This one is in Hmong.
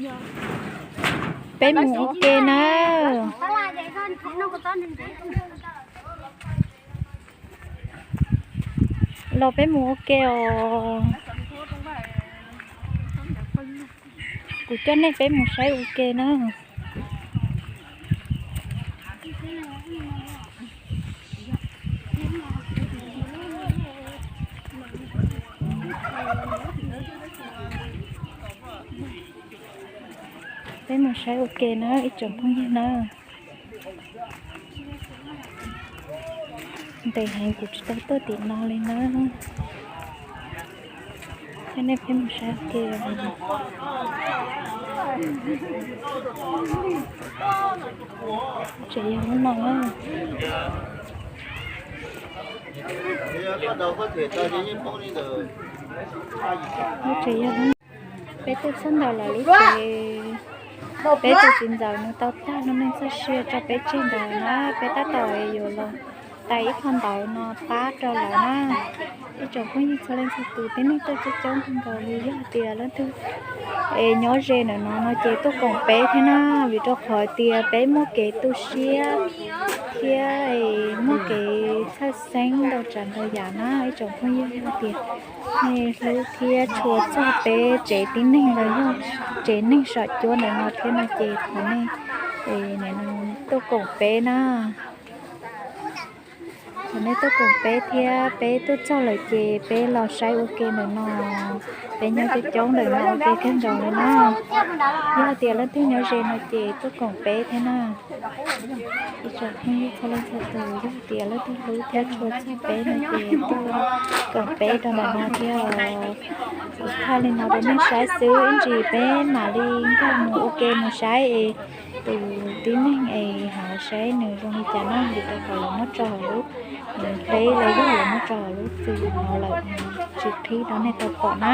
Peb mus ua ke na. Los peb mus ua ke os. Kuv coj nej peb mus saib ua ke na. Peb mus saib ua ke na ib tsoom phooj ywg na. Ntev heev kuv tsis tau tuaj tim no li na. Coj nej peb mus saib ua ke. Tseem yog lub no na. Tseem yog lub no. Peb tuaj txog ntawm lawv lub tsev, peb tus txiv ntxawm nws tau tag lub neej txoj sia tso peb tseg ntawd na, peb tab tom yuav los tais ib qho ntawv no pab rau lawv na. Ib tsoom phooj ywg txhua leej txhua tus, tib neeg tuaj coob coob kawg nkaus li, yog tias leej twg es nyob ze ntawm no no ces tuaj koom peb thiab na, vim rau qhov tias peb muaj kev tu siab thiab muaj kev txhawj xeeb ntau tsav ntau yam na. Ib tsoom phooj ywg, yog tias nej hlub thiab tshua txog peb tsev tib neeg los yog tsev neeg saum cuab ntawm no thiab no ces thov nej tuaj koom peb na. Thov nej tuaj koom peb thiab, peb tuaj txog lawm ces peb los saib ua ke ntawm no, peb nyob coob coob ntawm no ua ke kawg nkaus li na. Yog tias leej twg nyob ze no ces tuaj koom peb thiab na. Ib tsoom phooj ywg txhua leej txhua tus, yog tias leej twg hlub thiab tshua txog peb no ces tuaj koom peb rau ntawm no thiab. Kuv thaij li no rau nej saib xwb, ib ntsis peb mam li nkag mus ua ke mus saib es tus tib neeg es ho saib nws zoo li cas na, vim rau qhov lawv muab tso hauv lub hleb los yog lawv muab tso hauv lub txwv no lawm, tsis qhib rau nej tau pom na.